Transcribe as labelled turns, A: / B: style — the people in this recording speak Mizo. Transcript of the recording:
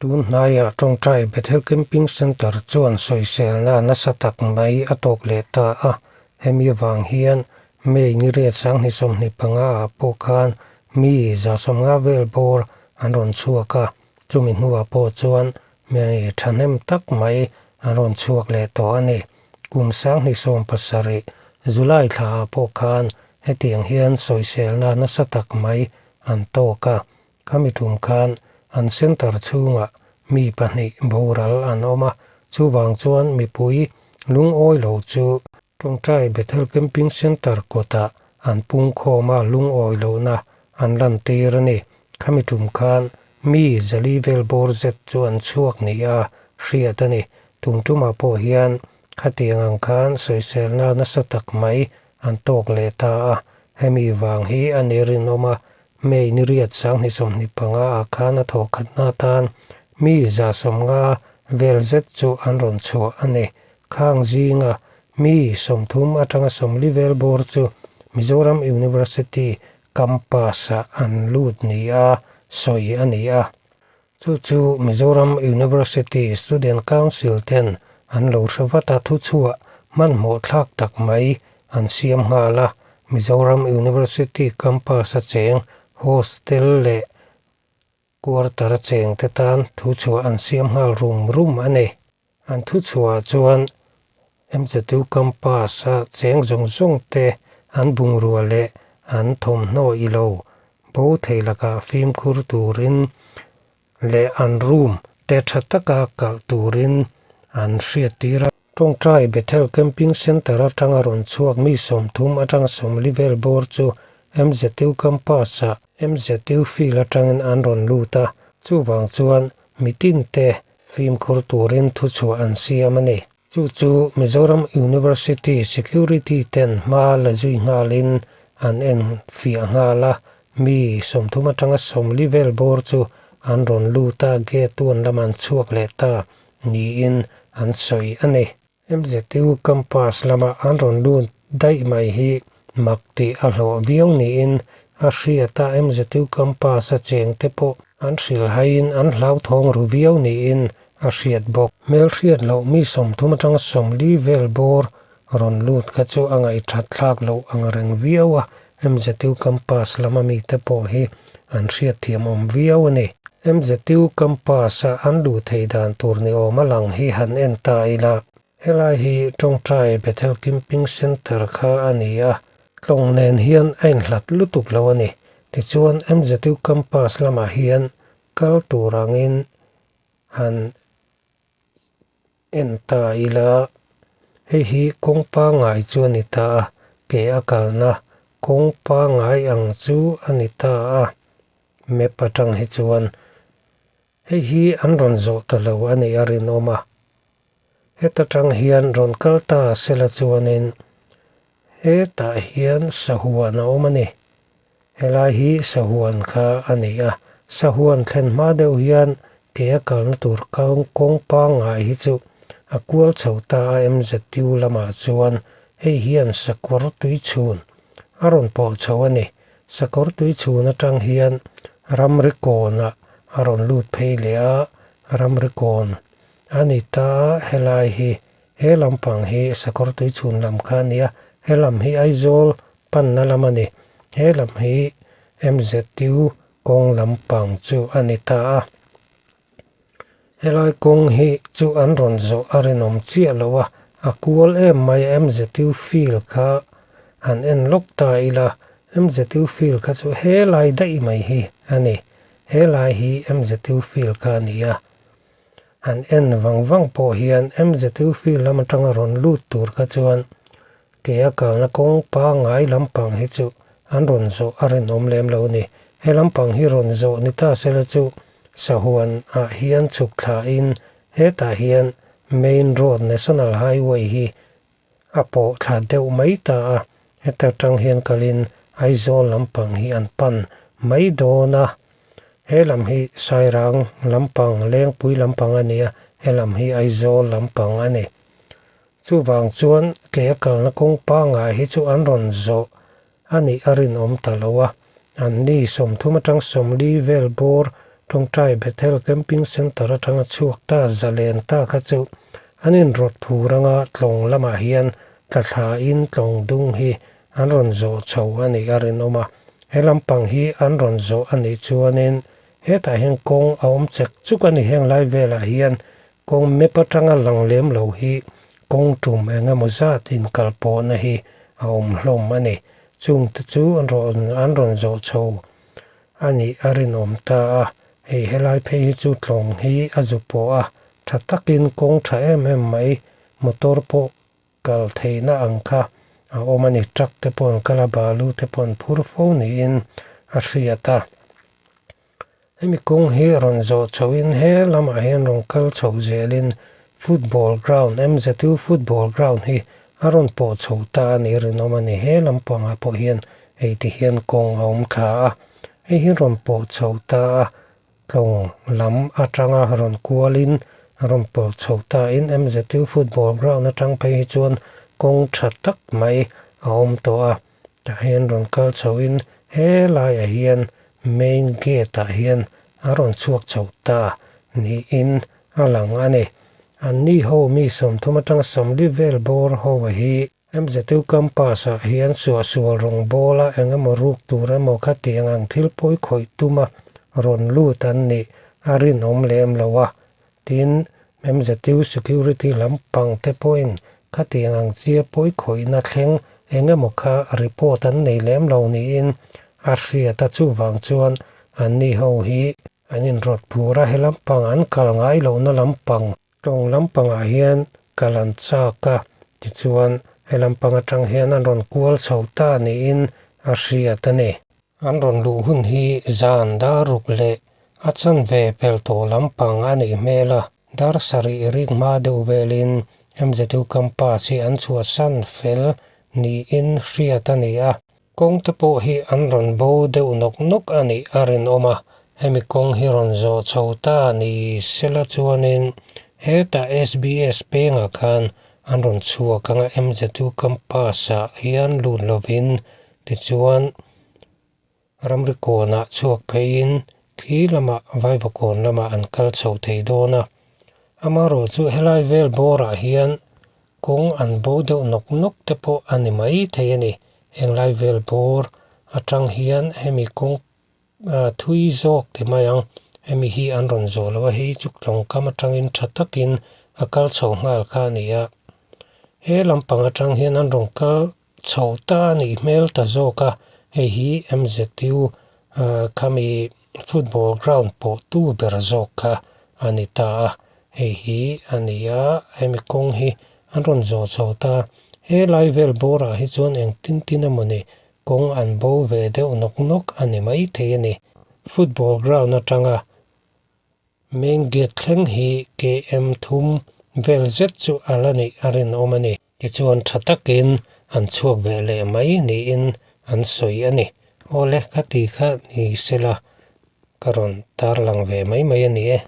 A: Tun hnaiah tawngtai Bethel Camping Centre chuan sawiselna nasa tak mai a tawk leh ta a, hemi avang hian May ni riat 2025 ah pawh khan mi 150 vel bawr an rawn chhuak a, chumi hnuah pawh chuan mi thahnem tak mai an rawn chhuak leh tawh a ni. Kum 2017 July thla ah pawh khan hetiang hian sawiselna nasa tak mai an tawk a, Khami tum khan an centre chhungah mi pahnih boral an awm a, chuvang chuan mipui lungawi lo chu Tawngtai Bethel Camping Centre kawtah an pungkhawm a, lungawi lohna an lantir a ni. Khami tum khan mi 400 vel bawr zet chu an chhuak ni a hriat a ni. Tum tumah pawh hian khatiang ang khan sawiselna nasa tak mai an tawk leh ta a, hemi vang hi a ni rinawm a, May ni riat 2025 ah khan a thawh khatna atan mi 150 vel zet chu an rawn chhuah a ni. Khang zinga mi 30 atanga 40 vel bawr chu Mizoram University campus-ah an lut nia sawi a ni a. Chu chu Mizoram University Student Council ten an lo hre vat a, thuchhuah hmanhmawh thlak tak mai an siam nghal a. Mizoram University campus a cheng hostel leh quarter a cheng te tan thuchhuah an siam nghal rum rum a ni. An thuchhuah chuan MZU campus a cheng zawng zawng te an bungrua leh an thawmhnaw i lo bo thei lakah fimkhur turin leh an room te tha taka kalh turin an hriattir a. Tawngtai Bethel Camping Centre atanga rawn chhuak mi 30 atanga 40 vel bawr chu MZU campus-ah MZU field atangin an rawn lut a, chuvang chuan mitinte fimkhur turin thuchhuah an siam a ni. Chu chu Mizoram University Security ten hma la zui nghalin an en fiah nghal a, mi 30 atanga 40 vel bawr chu an rawn lut a, gate 1 lamah an chhuak leh ta niin an sawi a ni. MZU campus lama an rawn lut daih mai hi mak tih a hlawh viau niin a hriat a, MZU campus a cheng te pawh an hrilhaiin an hlauthawng ru viau niin a hriat bawk. Hmelhriat loh mi 30 atanga 40 vel bawr rawn lut kha chu a ngaihthat thlak loh ang reng viau a, MZU campus lama mite pawh hi an hriatthiam awm viau a ni. MZU campus-a an luh theih dan tur ni awm a lang hi han en ta ila. Helai hi Tawngtai Bethel Camping Centre kha a ni a, tlawng nen hian a inhlat lutuk lo a ni. Tichuan MZU campus lamah hian kal tur angin han en ta ila, hei hi kawng pangngai chu a ni ta a, ke a kalna kawng pangngai ang chu a ni ta a, map atang hi chuan hei hi an rawn zawh ta lo a nih a rinawm a, heta tang hian rawn kal ta sela chuanin hetah hian sahuan a awm a ni, helai hi sahuan kha a ni a, sahuan thlen hma deuh hian ke a kalna tur kawng pangngai hi chu a kual chho ta a MZU lamah chuan hei hian sakawr tuichhun a rawn pawh chho a ni, sakawr tuichhun atang hian ramri kawnah a rawn lut phei leh a, ramri kawn a ni ta a, helai hi he lampang hi sakawr tuichhun lam kha a ni a, he lam hi Aizawl panna lam a ni, he lam hi MZU kawng lampang chu a ni ta a, helai kawng hi chu an rawn zawh a rinawm chiah lo a, a kual em mai a MZU field kha han en lawk ta ila, MZU field kha chu helai daih mai hi a ni, helai hi MZU field kha a ni a, han en vang vang pawh hian MZU field lam atanga rawn lut tur kha chuan Ke a kalna kawng pangngai lampang hi chu an rawn zawh a rinawm lem lo a ni. He lampang hi rawn zawh ni ta sela chu sahuan ah hian chhuk thlain hetah hian main road national highway hi a pawh thla deuh mai ta a, heta tang hian kalin Aizawl lampang hi an pan mai dawn a. He lam hi Sairang lampang Lengpui lampang a ni a, he lam hi Aizawl lampang a ni. Chuvang chuan ke a kalna kawng pangngai hi chu an rawn zawh a nih a rinawm ta lo a, an ni 30 atang 40 vel bawr Tawngtai Bethel Camping Centre atanga chhuak ta zalen ta kha chu an inrawt phur anga tlawng lamah hian tla thlain tlawng dung hi an rawn zawh chho a nih a rinawm a. He lampang hi an rawn zawh a nih chuanin hetah hian kawng a awm chek chuk a ni. Heng lai velah hian kawng map atanga lang lem lo hi kawng tum eng emaw zat inkalpawhna hi a awm hlawm a ni. Chungte chu an rawn an rawn zawh chho a nih a rinawm ta a. Hei helai phei hi chu tlawng hi a zu pawh a, tha takin kawng tha em em mai motor pawh kal theihna ang kha a awm a ni. Truck te pawh an kal a, balu te pawh an phur fo niin a hriat a. Hemi kawng hi rawn zawh chhoin he lamah hian rawn kal chho zelin football ground M_Z_U football ground hi a rawn pawh chho ta a nih rinawm a ni. He lampangah pawh hian hei ti hian kawng a awm thla a, hei hi rawn pawh chho ta a tlawng lam atanga rawn kualin rawn pawh chho ta in M_Z_U football ground atang phei hi chuan kawng tha tak mai a awm tawh a. Tah hian rawn kal chhoin helaiah hian main gate ah hian a rawn chhuak chho ta niin a lang a ni. Anni ho mi 30 atanga 40 vel bawr ho hi M_Z_U campus ah hian suahsual rawng bawla eng emaw ruk tur emaw khatiang ang thil pawi khawih tuma rawn lut an nih a rinawm lem lo a. Tin, M_Z_U security lampang te pawhin khatiang ang chia pawi khawihna thleng eng emaw kha report an nei lem lo niin a hriat a chuvang chuan anni ho hi an inrawt phur a he lampang an kal ngai lohna lampang tlawng lampangah hian kal an chak a tichuan he lampang atang hian an rawn kual chho ta niin a hriat a ni. An rawn luh hun hi zan dar ruk leh a chanve pel tawh lampang a nih hmel a, dar sarih rik hma deuh velin M_Z_U campus hi an chhuahsan fel niin hriat a ni a. Kawng te pawh hi an rawn bo deuh nawk nawk a nih a rinawm a, hemi kawng hi rawn zawh chho ta ni sela chuanin hetah S_B_S pengah khan an rawn chhuak anga M_Z_U campus ah hian lut lovin tichuan ramri kawnah chhuak pheiin khi lamah vaiva kawn lamah an kal chho thei dawn a. Amaherawh chu helai vel bawrah hian kawng an bo deuh nawk nawk te pawh a ni mai thei a ni. Henglai vel bawr atang hian hemi kawng thui zawk ti mai ang hemi hi an rawn zawh lo a, hei chu tlawngkam atangin tha takin a kal chho nghal kha a ni a. He lampang atang hian an rawn kal chho ta a nih hmel ta zawk a, hei hi M_Z_U khami football ground pawh tu ber zawk kha a ni ta a, hei hi a ni a, hemi kawng hi an rawn zawh chho ta. Helai vel bawrah hi chuan engtin tin emawni kawng an bo ve deuh nawk nawk a ni maithei a ni. Football ground atanga main gate thleng hi K_M thum vel zet chu a la nih a rinawm a ni. Tichuan tha takin an chhuak ve leh mai niin an sawi a ni. Awle khati kha ni sela ka rawn tarlang ve mai mai a ni e.